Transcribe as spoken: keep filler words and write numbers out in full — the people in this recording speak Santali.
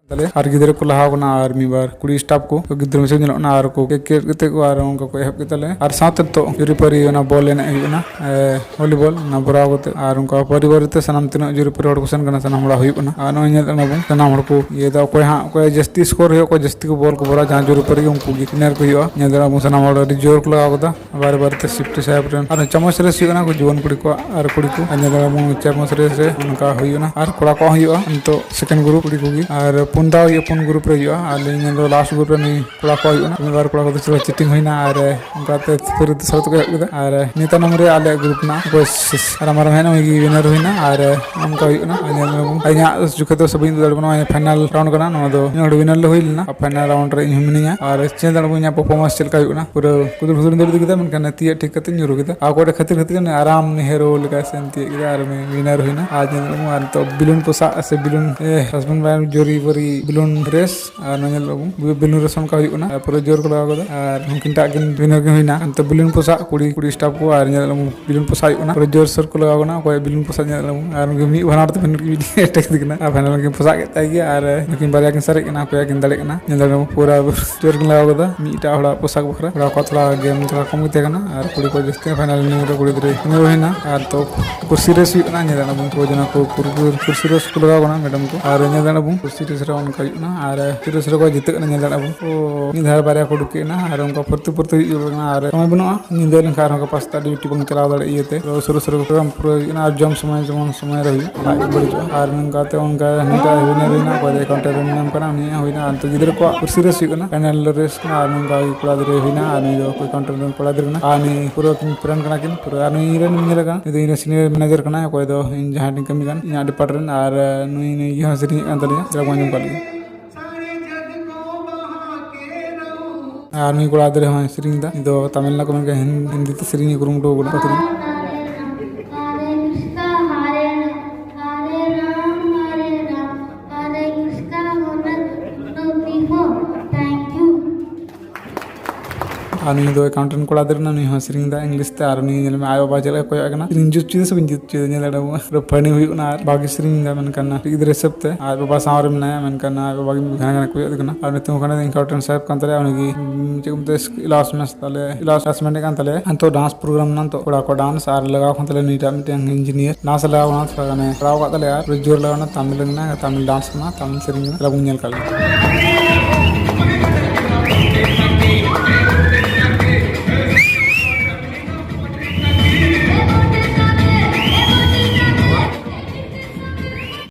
ᱛᱟᱞᱮᱭᱟ᱾ ᱟᱨ ᱜᱤᱫᱽᱨᱟᱹ ᱠᱚ ᱞᱟᱦᱟᱣ ᱠᱟᱱᱟ ᱟᱨ ᱢᱤᱫ ᱵᱟᱨ ᱠᱩᱲᱤ ᱥᱴᱟᱯ ᱠᱚ ᱜᱤᱫᱽᱨᱟᱹ ᱢᱤᱥᱮ ᱧᱮᱞᱚᱜ ᱠᱟᱱᱟ, ᱟᱨ ᱠᱚ ᱠᱮᱠ ᱠᱮᱫ ᱠᱟᱛᱮ ᱠᱚ ᱟᱨ ᱚᱱᱠᱟ ᱠᱚ ᱮᱦᱚᱵ ᱠᱮᱫ ᱛᱟᱞᱮᱭᱟ᱾ ᱟᱨ ᱥᱟᱶᱛᱮ ᱱᱤᱛᱚᱜ ᱡᱩᱨᱤᱯᱟᱹᱨᱤ ᱚᱱᱟ ᱵᱚᱞ ᱮᱱᱮᱡ ᱦᱩᱭᱩᱜ ᱠᱟᱱᱟ, ᱮ, ᱵᱷᱚᱞᱤᱵᱚᱞ ᱚᱱᱟ ᱵᱷᱚᱨᱟᱣ ᱠᱟᱛᱮ ᱟᱨ ᱚᱱᱠᱟ ᱯᱟᱹᱨᱤ ᱯᱟᱹᱨᱤ ᱛᱮ ᱥᱟᱱᱟᱢ ᱛᱤᱱᱟᱹᱜ ᱡᱩᱨᱤᱯᱟᱹᱨᱤ ᱦᱚᱲ ᱠᱚ ᱥᱮᱱ ᱠᱟᱱᱟ ᱥᱟᱱᱟᱢ ᱦᱚᱲᱟᱜ ᱦᱩᱭᱩᱜ ᱠᱟᱱᱟ᱾ ᱟᱨ ᱱᱚᱜᱼᱚᱭ ᱧᱮᱞ ᱠᱟᱱᱟ ᱵᱚᱱ ᱥᱟᱱᱟᱢ ᱦᱚᱲ ᱠᱚ ᱤᱭᱟᱹᱭᱮᱫᱟ, ᱚᱠᱚᱭ ᱦᱟᱸᱜ ᱚᱠᱚᱭ ᱡᱟᱹᱥᱛᱤ ᱥᱠᱳᱨ ᱦᱩᱭᱩᱜᱼᱟ, ᱚᱠᱚᱭ ᱡᱟᱹᱥᱛᱤ ᱠᱚ ᱵᱚᱞ ᱠᱚ ᱵᱷᱚᱨᱟᱣᱟ, ᱡᱟᱦᱟᱸ ᱡᱩᱨᱤᱯᱟᱹᱨᱤ ᱜᱮ ᱩᱱᱠᱩ ᱜᱮ ᱩᱭᱱᱟᱨ ᱠᱚ ᱦᱩᱭᱩᱜᱼᱟ᱾ ᱧᱮᱞ ᱫᱟᱲᱮᱭᱟᱜ ᱟᱵᱚᱱ ᱥᱟᱱᱟᱢ ᱦᱚᱲ ᱟᱹᱰᱤ ᱡᱳᱨ ᱠᱚ ᱞᱟᱜᱟᱣ ᱠᱟᱫᱟ᱾ ᱵᱟᱨᱮ ᱵᱟᱨᱮ ᱛᱮ ᱥᱤᱯᱴᱤ ᱥᱟᱦᱮᱵ ᱨᱮᱱ ᱟᱨ ᱪᱟᱢᱚᱪ ᱨᱮᱥ ᱦᱩᱭᱩᱜ ᱠᱟᱱᱟ ᱠᱚ ᱡᱩᱣᱟᱹᱱ ᱠᱩᱲᱤ ᱠᱚᱣᱟᱜ ᱟᱨ ᱠᱩᱲᱤ ᱠᱚ᱾ ᱟᱨ ᱧᱮᱞ ᱫᱟᱲᱮᱭᱟᱜ ᱟᱵᱚᱱ ᱪᱟᱢᱚᱪ ᱨᱮᱥ ᱨᱮ ᱚᱱᱠᱟ ᱦᱩᱭᱩᱜ ᱠᱟᱱᱟ ᱟᱨ ᱠᱚᱲᱟ ᱠᱚᱣᱟᱜ ᱦᱚᱸ ᱦᱩᱭᱩᱜᱼᱟ ᱱᱤᱛᱚᱜ ᱥᱮᱠᱮᱱᱰ ᱜᱨᱩᱯ ᱠᱩᱲᱤ ᱠᱚᱜᱮ᱾ ᱟᱨ ᱯᱩᱱ ᱫᱷᱟᱣ ᱦᱩᱭᱩᱜᱼᱟ, ᱯᱩᱱ ᱜᱨᱩᱯ ᱨᱮ ᱦᱩᱭᱩᱜᱼᱟ᱾ ᱟᱨ ᱞᱤᱧ ᱧᱮᱞ ᱫᱚ ᱞᱟᱥᱴ ᱜᱨᱩᱯ ᱨᱮ ᱱᱩᱭ ᱠᱚᱲᱟ ᱠᱚᱣᱟᱜ ᱦᱩᱭᱩᱜ ᱠᱟᱱᱟ᱾ ᱢᱤᱫ ᱵᱟᱨ ᱠᱚᱲᱟ ᱠᱚᱫᱚ ᱪᱮᱫ ᱪᱤᱴᱤᱝ ᱦᱩᱭᱱᱟ ᱟᱨ ᱚᱱᱠᱟᱛᱮ ᱯᱷᱤᱨ ᱫᱚᱥᱟᱨ ᱛᱮᱠᱚ ᱮᱦᱚᱵ ᱠᱮᱫᱟ᱾ ᱟᱨ ᱱᱤᱭᱟᱹ ᱛᱟᱭᱱᱚᱢ ᱨᱮ ᱟᱞᱮᱭᱟᱜ ᱜᱨᱩᱯ ᱨᱮᱱᱟᱜ ᱚᱠᱚᱭ ᱥᱤᱥ-, ᱟᱨ ᱟᱢᱟᱨ ᱦᱮᱡ ᱱᱟ, ᱩᱱᱤ ᱜᱮ ᱣᱤᱱᱟᱨ ᱦᱩᱭᱱᱟ᱾ ᱟᱨ ᱚᱱᱠᱟ ᱦᱩᱭᱩᱜ ᱠᱟᱱᱟ᱾ ᱟᱨ ᱧᱮᱞ ᱢᱮ ᱵᱚᱱ, ᱟᱨ ᱤᱧᱟᱹᱜ ᱡᱚᱠᱷᱮᱡ ᱫᱚ ᱥᱮ ᱵᱟᱹᱧ ᱩᱫᱩᱜ ᱫᱟᱲᱮᱭᱟᱜ ᱠᱟᱱᱟ, ᱱᱚᱜᱼᱚᱭ ᱯᱷᱟᱭᱱᱟᱞ ᱨᱟᱣᱩᱱᱰ ᱠᱟᱱᱟ, ᱱᱚᱣᱟ ᱫᱚ ᱤᱧ ᱦᱚᱸ ᱚᱸᱰᱮ ᱣᱤᱱᱟᱨ ᱞᱮ ᱦᱩᱭ ᱞᱮᱱᱟ᱾ ᱟᱨ ᱯᱷᱟᱭᱱᱟᱞ ᱨᱟᱣᱩᱱᱰ ᱨᱮ ᱤᱧ ᱦᱚᱸ ᱢᱤᱱᱟᱹᱧᱟ᱾ ᱟᱨ ᱧᱮᱞ ᱫᱟᱲᱮᱭᱟᱜ ᱵᱚᱱ ᱤᱧᱟᱹᱜ ᱯᱟᱨᱯᱷᱚᱨᱢᱮᱱᱥ ᱪᱮᱫ ᱞᱮᱠᱟ ᱦᱩᱭᱩᱜ ᱠᱟᱱᱟ᱾ ᱯᱩᱨᱟᱹ ᱠᱩᱫᱩᱨ ᱠᱩᱫᱩᱨ ᱫᱟᱹᱲ ᱤᱫᱤ ᱠᱮᱫᱟ, ᱢᱮᱱᱠᱷᱟᱱ ᱛᱤᱭᱟᱹᱜ ᱴᱷᱤᱠ ᱠᱟᱛᱮ ᱧᱩᱨᱩ ᱠᱮᱫᱟ᱾ ᱟᱨ ᱚᱠᱚᱭ ᱴᱷᱮᱱ ᱠᱷᱟᱹᱛᱤᱨ ᱠᱷᱟᱹᱛᱤᱨ ᱟᱨᱟᱢ ᱦᱮᱨᱳ ᱞᱮᱠᱟ ᱥᱮᱱ ᱛᱤᱭᱟᱹᱜ ᱠᱮᱫᱟ ᱟᱨ ᱩᱱᱤ ᱣᱤᱱᱟᱨ ᱦᱩᱭᱱᱟ᱾ ᱟᱨ ᱧᱮᱞ ᱫᱟᱲᱮᱭᱟᱜ ᱵᱚᱱ ᱟᱨ ᱱᱤᱛᱚᱜ ᱵᱮᱞᱩᱱ ᱯᱚᱥᱟᱜ ᱥᱮ ᱵᱮᱞᱩᱱ, ᱮ, ᱦᱟᱥᱵᱮᱱᱰ ᱵᱟᱭ ᱡᱳᱨᱤ ᱵᱳᱨᱤ ᱵᱮᱞᱩᱱ ᱨᱮᱥ᱾ ᱟᱨ ᱱᱚᱣᱟ ᱧᱮᱞ ᱫᱟᱲᱮᱭᱟᱜ ᱵᱚᱱ ᱵᱮᱞᱩᱱ ᱨᱮᱥ ᱚᱱᱠᱟ ᱦᱩᱭᱩᱜ ᱠᱟᱱᱟ᱾ ᱟᱨ ᱯᱩᱨᱟᱹ ᱡᱳᱨ ᱠᱚ ᱞᱟᱜᱟᱣ ᱠᱟᱫᱟ᱾ ᱟᱨ ᱩᱱᱠᱤᱱ ᱴᱟᱜ ᱠᱤᱱ ᱣᱤᱱᱟᱨ ᱠᱤᱱ ᱦᱩᱭᱱᱟ᱾ ᱱᱤᱛᱚᱜ ᱵᱮᱞᱩᱱ ᱯᱚᱥᱟᱜ ᱠᱩᱲᱤ, ᱠᱩᱲᱤ ᱥᱴᱟᱯ ᱠᱚ ᱟᱨ ᱧᱮᱞ ᱫᱟᱲᱮᱭᱟᱜ ᱵᱚᱱ ᱵᱮᱞᱩᱱ ᱯᱚᱥᱟᱜ ᱦᱩᱭᱩᱜ ᱠᱟᱱᱟ᱾ ᱯᱩᱨᱟᱹ ᱡᱳᱨ ᱥᱳᱨ ᱠᱚ ᱞᱟᱜᱟᱣ ᱠᱟᱱᱟ᱾ ᱚᱠᱚᱭ ᱵᱮᱞᱩᱱ ᱯᱚᱥᱟᱜ ᱧᱮᱞ ᱫᱟᱲᱮᱭᱟᱜ ᱵᱚᱱ ᱟᱨ ᱩᱱᱠᱤᱱ ᱢᱤᱫ ᱵᱟᱱᱟᱨ ᱛᱮ ᱵᱮᱞᱩᱱ ᱠᱤᱱ ᱮᱴᱮᱠ ᱤᱫᱤ ᱠᱟᱱᱟ᱾ ᱟᱨ ᱯᱷᱟᱭᱱᱟᱞ ᱠᱤᱱ ᱯᱚᱥᱟᱜ ᱠᱮᱫ ᱛᱟᱭ ᱜᱮᱭᱟ᱾ ᱟᱨ ᱱᱩᱠᱤᱱ ᱵᱟᱨᱭᱟ ᱠᱤᱱ ᱥᱟᱨᱮᱡ ᱠᱟᱱᱟ, ᱚᱠᱚᱭᱟᱜ ᱠᱤᱱ ᱫᱟᱲᱮᱭᱟᱜ ᱠᱟᱱᱟ᱾ ᱧᱮᱞ ᱫᱟᱲᱮᱭᱟᱜ ᱵᱚᱱ ᱯᱩᱨᱟᱹ ᱡᱳᱨ ᱠᱤᱱ ᱞᱟᱜᱟᱣ ᱠᱟᱫᱟ᱾ ᱢᱤᱫᱴᱟᱜ ᱦᱚᱲᱟᱜ ᱯᱚᱥᱟᱠ ᱵᱟᱠᱷᱨᱟ, ᱠᱚᱲᱟ ᱠᱚᱣᱟᱜ ᱛᱷᱚᱲᱟ ᱜᱮᱢ ᱛᱷᱚᱲᱟ ᱠᱚᱢ ᱜᱮ ᱛᱟᱦᱮᱸ ᱠᱟᱱᱟ᱾ ᱟᱨ ᱠᱩᱲᱤ ᱠᱚ ᱡᱟᱹᱥᱛᱤ ᱯᱷᱟᱭᱱᱟᱞ ᱨᱤᱱᱤᱝ ᱨᱮ ᱠᱩᱲᱤ ᱜᱤᱫᱽᱨᱟᱹ ᱛᱤᱸᱜᱩ ᱦᱩᱭᱱᱟ᱾ ᱟᱨ ᱛᱚ ᱠᱩᱨᱥᱤ ᱨᱮᱥ ᱦᱩᱭᱩᱜ ᱠᱟᱱᱟ, ᱧᱮᱞ ᱫᱟᱲᱮᱭᱟᱜ ᱵᱚᱱ ᱠᱚ ᱡᱮᱱᱟ ᱠᱚ ᱠᱩᱨ-, ᱠᱩᱨ-, ᱠᱩᱨᱥᱤ ᱨᱮᱥ ᱠᱚ ᱞᱟᱜᱟᱣ ᱠᱟᱱᱟ ᱢᱮᱰᱟᱢ ᱠᱚ᱾ ᱟᱨ ᱧᱮᱞ ᱫᱟᱲᱮᱭᱟᱜ ᱵᱚᱱ ᱠᱩᱨᱥᱤ ᱨᱮᱥ ᱨᱮ ᱚᱱᱠᱟ ᱦᱩᱭᱩᱜ ᱠᱟᱱᱟ᱾ ᱟᱨ ᱠᱩᱨᱥᱤ ᱨᱮᱥ ᱨᱮᱠᱚ ᱡᱤᱛᱟᱹᱜ ᱠᱟᱱᱟ, ᱧᱮᱞ ᱫᱟᱲᱮᱭᱟᱜ ᱵᱚᱱ ᱠᱚ ᱢᱤᱫ ᱫᱷᱟᱣ ᱵᱟᱨᱭᱟ ᱠᱚ ᱩᱰᱩᱠ ᱠᱮᱫ ᱮᱱᱟ᱾ ᱟᱨ ᱚᱱᱠᱟ ᱯᱷᱩᱨᱛᱤ ᱯᱷᱩᱨᱛᱤ ᱦᱩᱭᱩᱜ ᱠᱟᱱᱟ᱾ ᱟᱨ ᱥᱚᱢᱚᱭ ᱵᱟᱹᱱᱩᱜᱼᱟ, ᱧᱤᱫᱟᱹ ᱞᱮᱱᱠᱷᱟᱱ ᱟᱨᱦᱚᱸ ᱜᱟᱯᱟ ᱥᱮᱛᱟᱜ ᱰᱤᱭᱩᱴᱤ ᱵᱟᱝ ᱪᱟᱞᱟᱣ ᱫᱟᱲᱮᱭᱟᱜ ᱤᱭᱟᱹᱛᱮ ᱛᱚ ᱩᱥᱟᱹᱨᱟ ᱩᱥᱟᱹᱨᱟ ᱠᱚ ᱯᱨᱳᱜᱨᱟᱢ ᱯᱩᱨᱟᱹᱣ ᱦᱩᱭᱩᱜ ᱠᱟᱱᱟ᱾ ᱟᱨ ᱡᱚᱢ ᱥᱚᱢᱚᱭ ᱡᱮᱢᱚᱱ ᱥᱚᱢᱚᱭ ᱨᱮ ᱦᱩᱭᱩᱜ, ᱞᱟᱡ ᱠᱚ ᱵᱟᱹᱲᱤᱡᱚᱜᱼᱟ᱾ ᱟᱨ ᱱᱚᱝᱠᱟ ᱛᱮ ᱚᱱᱠᱟ ᱱᱚᱝᱠᱟ ᱦᱩᱭᱱᱟ, ᱦᱩᱭᱱᱟ, ᱚᱠᱚᱭ ᱫᱚ ᱮᱠᱟᱣᱩᱱᱴ ᱨᱮ ᱧᱟᱢ ᱠᱟᱱᱟ, ᱩᱱᱤᱭᱟᱜ ᱦᱩᱭᱱᱟ᱾ ᱟᱨ ᱱᱤᱛᱚᱜ ᱜᱤᱫᱽᱨᱟᱹ ᱠᱚᱣᱟᱜ ᱠᱩᱨᱥᱤ ᱨᱮᱥ ᱦᱩᱭᱩᱜ ᱠᱟᱱᱟ, ᱯᱷᱟᱭᱱᱟᱞ ᱨᱮᱥ ᱠᱟᱱᱟ᱾ ᱟᱨ ᱱᱚᱝᱠᱟ ᱜᱮ ᱠᱚᱲᱟ ᱜᱤᱫᱽᱨᱟᱹᱭ ᱦᱩᱭᱱᱟ, ᱟᱨ ᱱᱩᱭ ᱫᱚ ᱮᱠᱟᱣᱩᱱᱴ ᱨᱮᱱ ᱠᱚᱲᱟ ᱜᱤᱫᱽᱨᱟᱹ ᱠᱟᱱᱟ᱾ ᱟᱨ ᱱᱩᱭ ᱯᱩᱨᱟᱹ ᱠᱤᱱ ᱯᱨᱮᱱ ᱠᱟᱱᱟ ᱠᱤᱱ ᱯᱩᱨᱟᱹ᱾ ᱟᱨ ᱱᱩᱭ ᱨᱮᱱ ᱧᱮᱞ ᱠᱟᱱᱟ, ᱱᱩᱭ ᱫᱚ ᱤᱧ ᱨᱮᱱ ᱥᱤᱱᱤᱭᱟᱨ ᱢᱮᱱᱮᱡᱟᱨ ᱠᱟᱱᱟᱭ, ᱚᱠᱚᱭ ᱫᱚ ᱤᱧ ᱡᱟᱦᱟᱸ ᱴᱷᱮᱱ ᱠᱟᱹᱢᱤ ᱠᱟᱱ, ᱤᱧᱟᱹᱜ ᱰᱤᱯᱟᱨᱴᱢᱮᱱᱴ᱾ ᱟᱨ ᱱᱩᱭ, ᱱᱩᱭ ᱤᱭᱟᱹ ᱦᱚᱸ ᱥᱮᱨᱮᱧᱮᱫ ᱠᱟᱱ ᱛᱟᱞᱤᱧᱟ, ᱪᱮᱫᱟᱜ ᱵᱟᱝ ᱟᱸᱡᱚᱢ ᱠᱟᱜ ᱞᱤᱧᱟ᱾ ᱟᱨ ᱱᱩᱭ ᱠᱚᱲᱟ ᱜᱤᱫᱽᱨᱟᱹ ᱦᱚᱸᱭ ᱥᱮᱨᱮᱧ ᱮᱫᱟ᱾ ᱱᱩᱭ ᱫᱚ ᱛᱟᱢᱤᱞ ᱱᱟᱲᱩ ᱠᱷᱚᱱ ᱦᱤᱱ-, ᱦᱤᱱᱫᱤ ᱛᱮ ᱥᱮᱨᱮᱧ ᱮ ᱠᱩᱨᱩᱢᱩᱴᱩ ᱟᱠᱟᱫᱟ᱾ ᱦᱟᱨᱮ ᱠᱨᱤᱥᱱᱟ, ᱦᱟᱨᱮ, ᱦᱟᱨᱮ ᱨᱟᱢ, ᱦᱟᱨᱮ ᱨᱟᱢ, ᱦᱟᱨᱮ ᱠᱨᱤᱥᱱᱟ, ᱦᱚᱨᱮ ᱠᱨᱤᱥᱱᱟ, ᱵᱤᱦᱚ᱾ Thank you. ᱟᱨ ᱱᱩᱭ ᱫᱚ ᱮᱠᱟᱣᱩᱱᱴᱮᱱᱴ ᱠᱚᱲᱟ ᱜᱤᱫᱽᱨᱟᱹ ᱠᱟᱱᱟ, ᱱᱩᱭ ᱦᱚᱸ ᱥᱮᱨᱮᱧ ᱫᱟ ᱤᱝᱞᱤᱥ ᱛᱮ᱾ ᱟᱨ ᱩᱱᱤ ᱧᱮᱞ ᱢᱮ, ᱟᱡ ᱵᱟᱵᱟ ᱪᱮᱫ ᱞᱮᱠᱟ ᱠᱚᱭᱚᱜ ᱠᱟᱱᱟ, ᱥᱮᱨᱮᱧ ᱡᱩᱛ ᱪᱮᱫ ᱥᱮ ᱵᱟᱹᱧ ᱡᱩᱛ ᱪᱮᱫ, ᱧᱮᱞ ᱫᱟᱲᱮᱭᱟᱜᱼᱟ ᱯᱩᱨᱟᱹ ᱯᱷᱟᱱᱤ ᱦᱩᱭᱩᱜ ᱠᱟᱱᱟ᱾ ᱟᱨ ᱵᱟᱜᱤ ᱥᱮᱨᱮᱧ ᱫᱟ, ᱢᱮᱱᱠᱷᱟᱱ ᱜᱤᱫᱽᱨᱟᱹ ᱦᱤᱥᱟᱹᱵ ᱛᱮ ᱟᱡ ᱵᱟᱵᱟ ᱥᱟᱶ ᱨᱮ ᱢᱮᱱᱟᱭᱟ, ᱢᱮᱱᱠᱷᱟᱱ ᱟᱡ ᱵᱟᱵᱟ ᱜᱮ ᱜᱷᱟᱱᱮ ᱜᱷᱟᱱᱮ ᱠᱚᱭᱚᱜ ᱠᱟᱱᱟ᱾ ᱟᱨ ᱱᱤᱛᱚᱜ ᱚᱠᱟᱨᱮ ᱮᱠᱟᱣᱩᱱᱴᱮᱱᱴ ᱥᱟᱦᱮᱵ ᱠᱟᱱ ᱛᱟᱞᱮᱭᱟ, ᱩᱱᱤ ᱜᱮ, ᱩᱸ, ᱪᱮᱫ ᱠᱚ ᱢᱮᱛᱟᱭᱟ, ᱞᱟᱥᱴ ᱢᱮᱪ ᱛᱟᱞᱮ, ᱞᱟᱥᱴ ᱢᱮᱪ ᱮᱱᱮᱡ ᱠᱟᱱ ᱛᱟᱞᱮᱭᱟ᱾ ᱱᱤᱛᱚᱜ ᱰᱟᱱᱥ ᱯᱨᱳᱜᱨᱟᱢ ᱢᱮᱱᱟᱜᱼᱟ, ᱱᱤᱛᱚᱜ ᱠᱚᱲᱟ ᱠᱚ ᱰᱟᱱᱥ, ᱟᱨ ᱞᱟᱜᱟᱣ ᱠᱟᱱ ᱛᱟᱞᱮᱭᱟ ᱱᱩᱭᱴᱟᱜ ᱢᱤᱫᱴᱮᱱ ᱤᱧᱡᱤᱱᱤᱭᱟᱨ᱾ ᱰᱟᱱᱥ ᱞᱟᱜᱟᱣ ᱠᱟᱱᱟ, ᱛᱷᱚᱲᱟ ᱜᱟᱱᱮ ᱠᱚᱨᱟᱣ ᱠᱟᱜ ᱛᱟᱞᱮᱭᱟ, ᱟᱨ ᱯᱩᱨᱟᱹ ᱡᱳᱨ ᱞᱟᱜᱟᱣ ᱠᱟᱱᱟ, ᱛᱟᱢᱤᱞ ᱨᱮᱱᱟᱜ, ᱛᱟᱢᱤᱞ ᱰᱟᱱᱥ ᱠᱟᱱᱟ, ᱛᱟᱢᱤᱞ ᱥᱮᱨᱮᱧ ᱠᱟᱱᱟ᱾ ᱪᱟᱞᱟᱣ ᱵᱚᱱ ᱧᱮᱞ ᱠᱟᱜ ᱞᱮᱜᱮ᱾